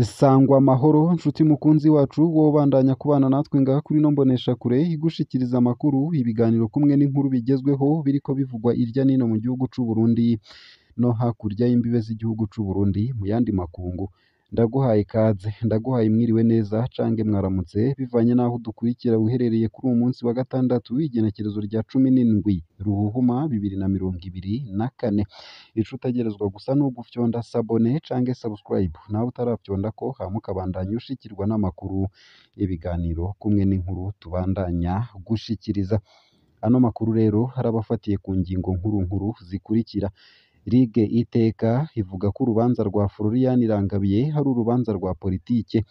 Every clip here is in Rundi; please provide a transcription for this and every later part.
Sangwa amahoro nshuti mukunzi wacu wobandanya kubana natwe ngaha kuri ino mboneshakure igushikiriza amakuru, ibiganiro kumwe n'inkuru bigezweho biriko bivugwa irya nino mu gihugu c'u Burundi no hakurya y'imbibe z'igihugu c'u Burundi mu yandi makungu. Ndaguhaye ikaze, ndaguhaye mwiriwe neza cange mwaramutse bivanye n'aho udukurikira uherereye kuri uwu munsi wa gatandatu w'igenekerezo rya 17 Ruhuhuma 2024. Ico utegerezwa gusa ni ugufyonda sabone cange subscribe, nawe utarafyondako hama ukabandanya ushikirwa n'amakuru, ibiganiro kumwe n'inkuru tubandanya gushikiriza. Ano makuru rero arabafatiye ku ngingo nkuru nkuru zikurikira: Ligue Iteka ivuga ko urubanza rwa Florian Irangabiye ari urubanza rwa politike.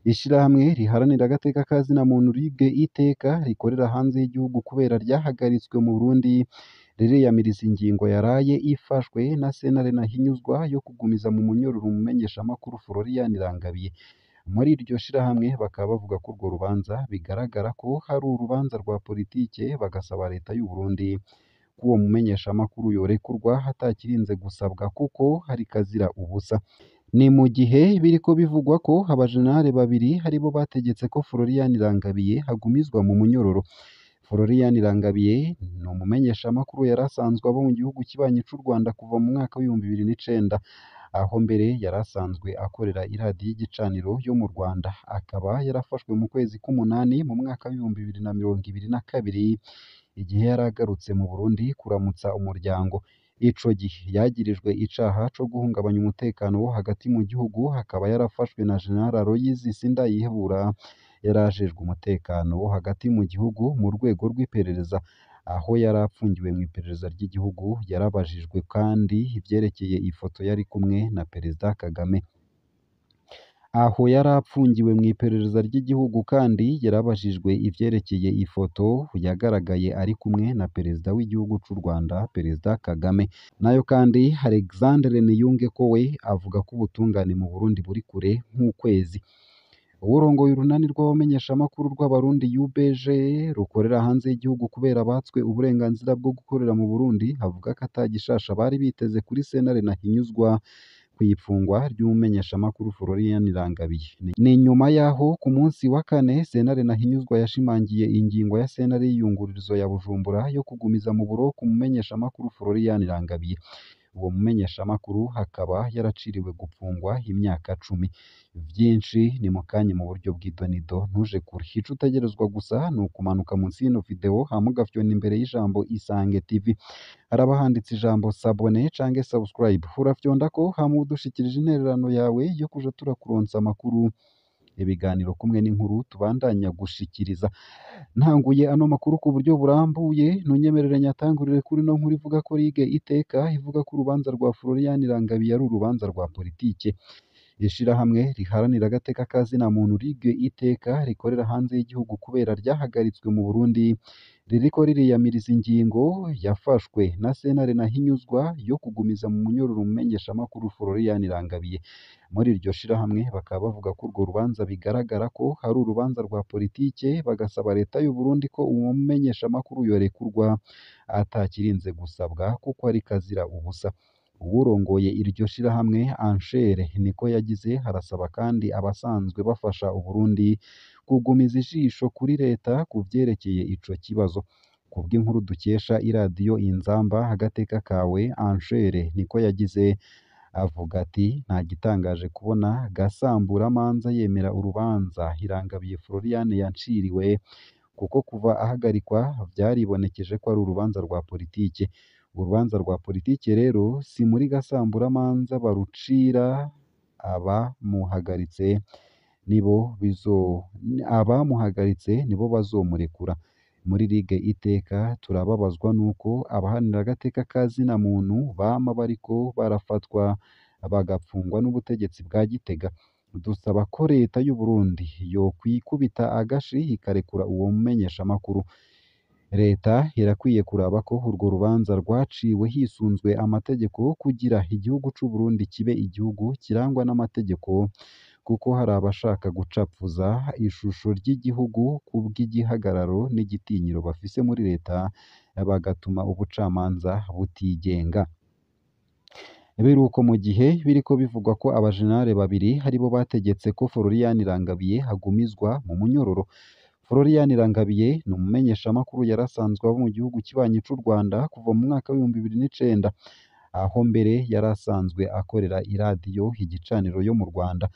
Ishirahamwe riharanira agateka ka zina muntu Ligue Iteka rikorera hanze y'igihugu kubera ryahagaritswe mu Burundi ririyamiriza ingingo yaraye ifashwe na sentare Ntahinyuzwa yo kugumiza mu munyororo umumenyeshamakuru Florian Irangabiye. Muri iryo shirahamwe bakaba bavuga ko urwo rubanza bigaragara ko hari urubanza rwa politike, bagasaba leta y'u Burundi ko uwo mumenyeshamakuru yorekurwa atakirinze gusabwa kuko hari kazira ubusa. Ni mu gihe biriko bivugwa ko abajenerali babiri aribo bategetse ko Florian Irangabiye agumizwa mu munyororo. Florian Irangabiye ni umumenyeshamakuru yari asanzwe aba mu gihugu kibanyi c'u Rwanda kuva mu mwaka w'2009, aho mbere yari asanzwe akorera iradiyo y'igicaniro yo mu Rwanda, akaba yarafashwe mu kwezi k'umunani mu mwaka w'2022 igihe yari agarutse mu Burundi kuramutsa umuryango. Ico gihe yagirijwe icaha co guhungabanya umutekano wo hagati mu gihugu, akaba yarafashwe na General Aloys Sindayihebura yari ajejwe umutekano wo hagati mu gihugu mu rwego rw'iperereza, aho yari apfungiwe mw'iperereza ry'igihugu. Yarabajijwe kandi ivyerekeye ifoto yari kumwe na Perezida Kagame. Aho yari apfungiwe mw'iperereza ry'igihugu kandi yarabajijwe ivyerekeye ifoto yagaragaye ari kumwe na Perezida w'igihugu c'u Rwanda, Perezida Kagame. Nayo kandi Alexandre Niyungeko we avuga ko ubutungane mu Burundi buri kure nk'ukwezi. Uwurongoye urunani rw'abamenyeshamakuru rw'Abarundi UBG rukorera hanze y'igihugu kubera batswe uburenganzira bwo gukorera mu Burundi, avuga ko ata gishasha bari biteze kuri sentare Ntahinyuzwa kw'ifungwa ry'umumenyeshamakuru Florian Irangabiye. Ni nyuma y'aho ku munsi wa kane sentare Ntahinyuzwa yashimangiye ingingo ya sentare y'iyungururizo ya Bujumbura yo kugumiza mu buroko umumenyeshamakuru Florian Irangabiye. Uwo mumenyeshamakuru akaba yaraciriwe gupfungwa imyaka 10. Vyinshi ni mu kanya mu buryo bw'idonido, ntuje kure. Ico utegerezwa gusa ni ukumanuka munsi y'ino video hama ugafyonda imbere y'ijambo Isange TV. Haraba handitse ijambo sabone cange subscribe, urafyondako hama udushikirije intererano yawe yo kuja turakuronsa amakuru, ibiganiro kumwe n'inkuru tubandanya gushikiriza. Ntanguye ano makuru ku buryo burambuye, ntunyemerere nyatangurire kuri ino nkuru ivuga ko Ligue Iteka ivuga ko urubanza rwa Florian Irangabiye ari urubanza rwa politike. Ishirahamwe riharanira agateka ka zina muntu Ligue Iteka rikorera hanze y'igihugu kubera ryahagaritswe mu Burundi ririko ririyamiriza ingingo yafashwe na sentare Ntahinyuzwa yo kugumiza mu munyororo umumenyeshamakuru Florian Irangabiye. Muri iryo shirahamwe bakaba bavuga ko urwo rubanza bigaragara ko ari urubanza rwa politike, bagasaba leta y'u Burundi ko uwo mumenyeshamakuru yorekurwa atakirinze gusabwa kuko ari kazira ubusa. Uwurongoye iryo shirahamwe Anchere niko yagize, arasaba kandi abasanzwe bafasha Uburundi kugumiza ijisho kuri leta ku vyerekeye ico kibazo. Kubw'inkuru dukesha iradiyo Inzamba agateka kawe, Anchere niko yagize avuga ati: nta gitangaje kubona Gasamburamanza yemera urubanza Irangabiye Florian yanciriwe, kuko kuva ahagarikwa vyaribonekeje ko ari urubanza rwa politike. Urubanza rwa politike rero si muri Gasamburamanza barucira, abamuhagaritse nibo bizo abamuhagaritse nibo bazomurekura. Muri Ligue Iteka turababazwa nuko abaharanira agateka ka zina muntu bama bariko barafatwa bagapfungwa n'ubutegetsi bwa Gitega. Dusaba ko leta y'u Burundi yokwikubita agashi ikarekura uwo mumenyeshamakuru. Leta irakwiye kuraba ko urwo rubanza rwaciwe hisunzwe amategeko kugira igihugu c'u Burundi kibe igihugu kirangwa n'amategeko, kuko hari abashaka gucapfuza ishusho ry'igihugu kubw'igihagararo n'igitinyiro bafise muri leta, bagatuma ubucamanza butigenga. Biruko mu gihe biriko bivugwa ko abajenerali babiri aribo bategetse ko Florian Irangabiye agumizwa mu munyororo. Florian Irangabiye ni umumenyeshamakuru yari asanzwe aba mu gihugu kibanyi c'u Rwanda kuva mu mwaka w'2009, aho mbere yari asanzwe akorera iradiyo Igicaniro yo mu Rwanda.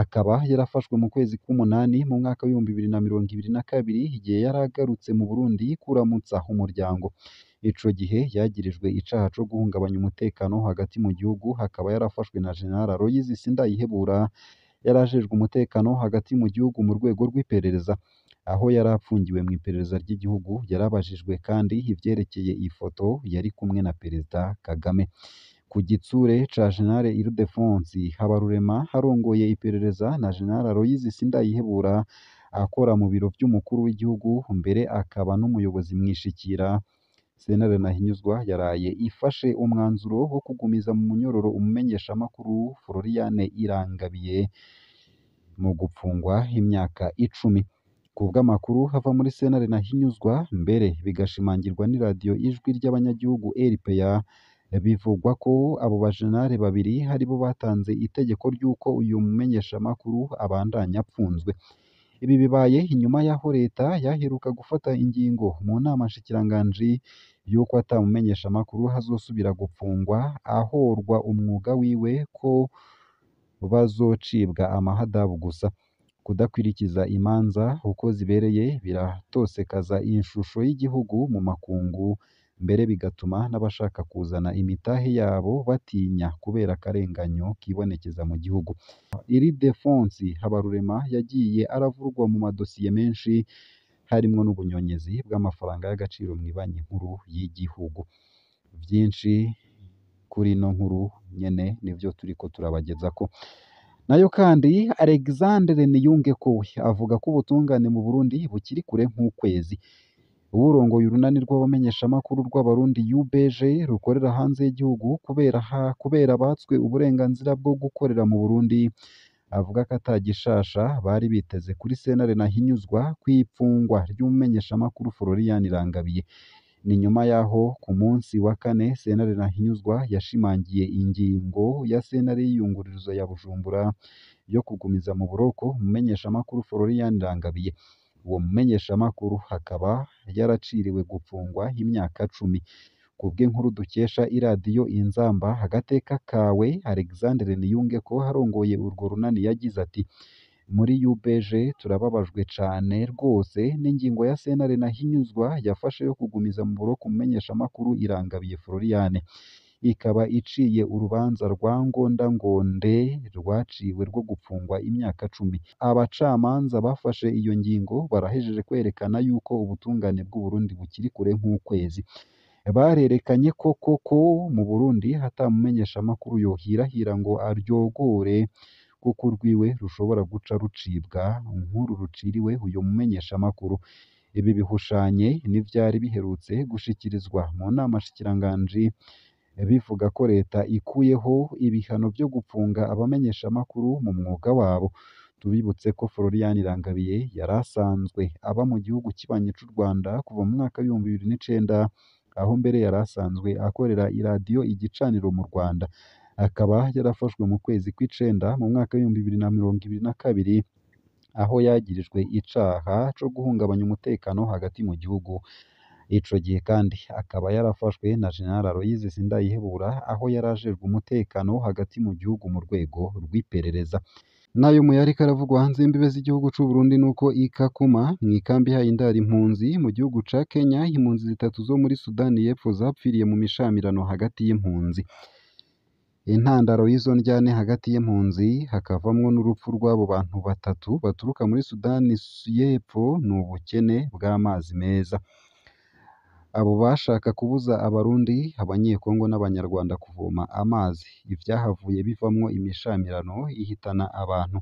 Akaba yarafashwe mu kwezi k'umunani mu mwaka w'2022 igihe yari agarutse mu Burundi kuramutsa umuryango. Ico gihe yagirijwe icaha co guhungabanya umutekano hagati mu gihugu, akaba yarafashwe na General Aloys Sindayihebura yari ajejwe umutekano hagati mu gihugu mu rwego rw'iperereza, aho yari apfungiwe mu iperereza ry'igihugu. Yarabajijwe kandi ivyerekeye ifoto yari kumwe na Perezida Kagame. Ku gitsure ca General Ildefonse Habarurema arongoye iperereza na General Aloys Sindayihebura akora mu biro vy'umukuru w'igihugu, mbere akaba n'umuyobozi mwishikira, Sentare Ntahinyuzwa yaraye ifashe umwanzuro wo kugumiza mu munyororo umumenyeshamakuru Florian Irangabiye mu gupfungwa imyaka 10. Kubw'amakuru ava muri Sentare Ntahinyuzwa, mbere bigashimangirwa n'iradiyo Ijwi ry'Abanyagihugu RPA, bivugwa ko abo bajenerali babiri aribo batanze itegeko ry'uko uyu mumenyeshamakuru abandanya apfunzwe. Ibi bibaye inyuma y'aho leta yaheruka gufata ingingo mu nama nshikiranganji y'uko ata mumenyeshamakuru azosubira gupfungwa ahorwa umwuga wiwe, ko bazocibwa amahadabu gusa. Kudakwirikiza imanza uko zibereye biratosekaza ishusho y'igihugu mu makungu, mbere bigatuma n'abashaka kuzana imitahe yabo batinya kubera akarenganyo kibonekeza mu gihugu. Ildefonse Habarurema yagiye aravurwa mu madosiye menshi, harimwo n'ubunyonyezi bw'amafaranga y'agaciro mw'ibanki nkuru y'igihugu. Vyinshi kuri ino nkuru nyene nivyo turiko turabagezako. Nayo kandi Alexandre Niyungeko we avuga ko ubutungane mu Burundi bukiri kure nk'ukwezi. Uwurongoye urunani rw'abamenyeshamakuru rw'Abarundi UBG rukorera hanze y'igihugu kubera batswe uburenganzira bwo gukorera mu Burundi, avuga ko ata gishasha bari biteze kuri Sentare Ntahinyuzwa kw'ipfungwa ry'umumenyeshamakuru Florian Irangabiye. Ni nyuma y'aho ku munsi wa kane Sentare Ntahinyuzwa yashimangiye ingingo ya Sentare y'Iyungururizo ya Bujumbura yo kugumiza mu buroko umumenyeshamakuru Florian Irangabiye. Uwo mumenyeshamakuru akaba yaraciriwe gupfungwa imyaka 10. Kubw'inkuru dukesha iradiyo Inzamba agateka kawe, Alexandre Niyungeko arongoye urwo runani yagize ati: muri UBG turababajwe cane rwose n'ingingo ya Sentare Ntahinyuzwa yafashe yo kugumiza mu buroko umumenyeshamakuru Irangabiye Florian, ikaba iciye urubanza rwa ngondangonde rwaciwe rwo gupfungwa imyaka 10. Abacamanza bafashe iyo ngingo barahejeje kwerekana yuko ubutungane bw'u Burundi bukiri kure nk'ukwezi. Barerekanye ko koko mu Burundi ata mumenyeshamakuru yohirahira ngo aryogore, kuko urwiwe rushobora guca rucibwa nk'uru ruciriwe uyu mumenyeshamakuru. Ibi bihushanye n'ivyari biherutse gushikirizwa mu nama nshikiranganji bivuga ko leta ikuyeho ibihano vyo gupfunga abamenyeshamakuru mu mwuga wabo. Tubibutse ko Florian Irangabiye yari asanzwe aba mu gihugu kibanyi c'u Rwanda kuva mu mwaka w'2009, aho mbere yari asanzwe akorera iradiyo Igicaniro mu Rwanda. Akaba yarafashwe mu kwezi kw'icenda mu mwaka w'2022, aho yagirijwe icaha co guhungabanya umutekano hagati mu gihugu. Ico gihe kandi akaba yarafashwe na General Aloys Sindayihebura, aho yari ajejwe umutekano hagati mu gihugu mu rwego rw'iperereza. Nayo mu yariko aravugwa hanze y'imbibe z'igihugu c'u Burundi nuko i Kakuma mw'ikambi ihaye indaro impunzi mu gihugu ca Kenya, impunzi zitatu zo muri Sudani y'Epfo zapfiriye mu mishamirano hagati y'impunzi. Intandaro y'izo ndyane hagati y'impunzi hakavamwo n'urupfu rw'abo bantu batatu baturuka muri Sudani y'Epfo ni ubukene bw'amazi meza. Abo bashaka kubuza Abarundi, Abanyekongo n'Abanyarwanda kuvoma amazi. Ivyahavuye bivamwo imishamirano ihitana abantu.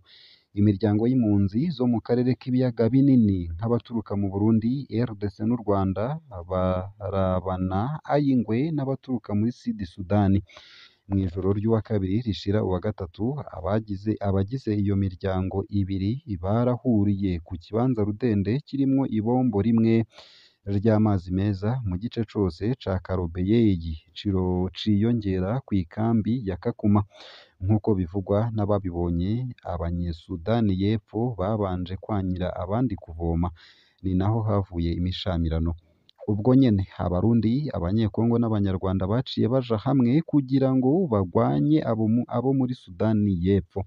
Imiryango y'impunzi zo mu karere k'ibiyaga binini nk'abaturuka mu Burundi, RDC n'u Rwanda barabana ay'ingwe n'abaturuka muri Sud Sudani. Mw'ijoro ry'uwa kabiri rishira uwa gatatu, abagize iyo miryango ibiri barahuriye ku kibanza rudende kirimwo ibombo rimwe, ry'amazi meza mu gice cose ca Karobeyeyi ciyongera kw'ikambi ya Kakuma. Nk'uko bivugwa n'ababibonye, abanyesudani y'Epfo babanje kwankira abandi kuvoma, ni naho havuye imishamirano. Ubwo nyene Abarundi, Abanyekongo n'Abanyarwanda baciye baja hamwe kugira ngo bagwanye abo muri Sudani y'Epfo.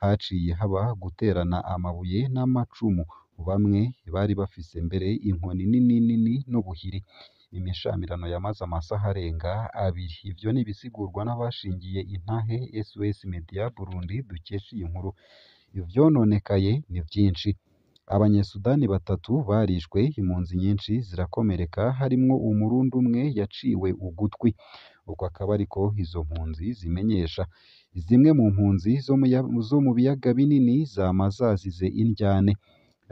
Haciye haba guterana amabuye n'amacumu, bamwe bari bafise mbere inkoni nini nini n'ubuhiri. Imishamirano yamaze amasaha arenga abiri. Ivyo ni ibisigurwa n'abashingiye intahe SOS Media Burundi dukesha iyi nkuru. Ivyononekaye ni vyinshi. Abanyesudani batatu barishwe, impunzi nyinshi zirakomereka, harimwo Umurundi umwe yaciwe ugutwi. Uko akaba ariko izo mpunzi zimenyesha. Zimwe mu mpunzi zo mu biyaga binini zama zazize indyane.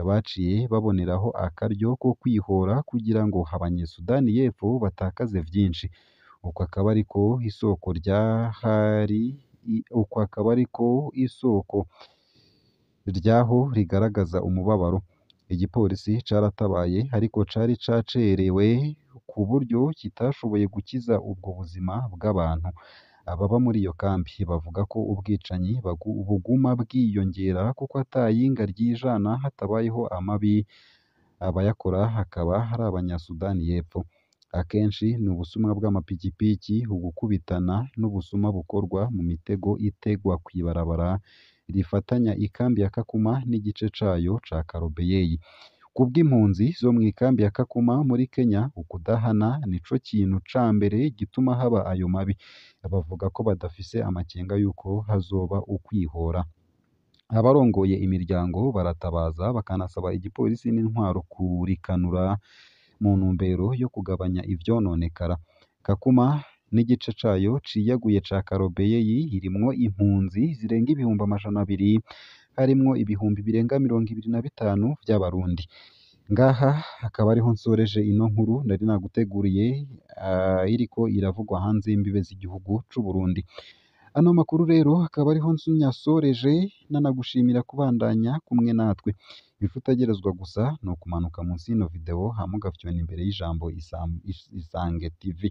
Baciye baboneraho akaryo ko kwihora kugira ngo abanyesudani y'Epfo batakaze vyinshi. Uko akaba ariko isoko ryahari uko akaba ariko isoko ryaho rigaragaza umubabaro. Igipolisi caratabaye ariko cari cacerewe ku buryo kitashoboye gukiza ubwo buzima bw'abantu. Ababa muri iyo kambi bavuga ko ubwicanyi buguma bwiyongera kuko ata yinga ryijana hatabayeho amabi, abayakora hakaba ari abanyasudani y'Epfo. Akenshi ni ubusuma bw'amapikipiki, ugukubitana n'ubusuma bukorwa mu mitego itegwa kw'ibarabara rifatanya ikambi ya Kakuma n'igice cayo ca Karobeyeyi. Kubw'impunzi zo mw'ikambi ya Kakuma muri Kenya, ukudahana nico kintu ca mbere gituma haba ayo mabi. Bavuga ko badafise amakenga yuko hazoba ukwihora. Abarongoye imiryango baratabaza bakanasaba igipolisi n'intwaro kurikanura mu ntumbero yo kugabanya ivyononekara. Kakuma n'igice cayo ciyaguye ca Karobeyeyi irimwo impunzi zirenga 200,000, harimwo 25,000 vy'Abarundi. Ngaha akaba ariho nsoreje ino nkuru nari naguteguriye, iriko iravugwa hanze y'imbibe z'igihugu c'Uburundi. Ano makuru rero akaba ariho nyasoreje, nanagushimira kubandanya kumwe natwe. Icutagerezwa gusa ni ukumanuka munsi y'ino video hama ugafyona imbere y'ijambo Isange TV.